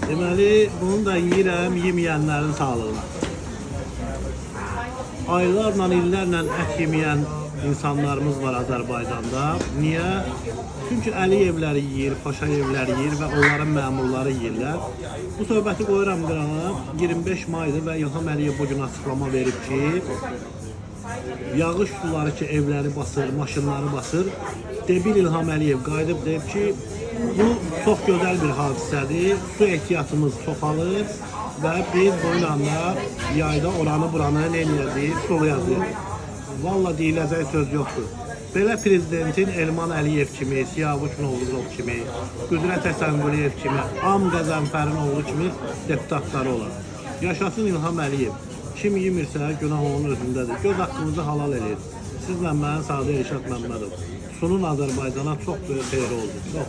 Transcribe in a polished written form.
Deməli, bunu da yeyirəm yeməyənlərin sağlığına. Aylarla, illərlə ət yeməyən insanlarımız var Azərbaycanda. Niyə? Çünki Əliyevləri yeyir, Paşayevləri yeyir və onların məmurları yeyirlər. Bu söhbəti qoyuram qırağa. 25 maydır və İlham Əliyev bu gün açıqlama verib ki, yağış suları ki evləri basır, maşınları basır. Debil İlham Əliyev qayıdıb deyib ki, bu çox gözəl bir hadisədir. Su ehtiyatımız çoxalır və biz bu ilə də yayda oranı buranı nə eləyəcəyik, sulayacağıq. Valla deyiləcək söz yoxdur. Belə prezidentin Elman Əliyev kimi, Siyavuş Novruzov kimi, Qüdrət Həsənquliyev kimi, Am Qəzənfərin oğlu kimi deputatları olar. Yaşasın İlham Əliyev. Kim yemirsə günah onun özündədir. Göz haqqınızı halal eləyin. Sizlə mən Sadə Elşad Məmmədov. Sunun Azərbaycana çox böyük xeyri oldu. Çox.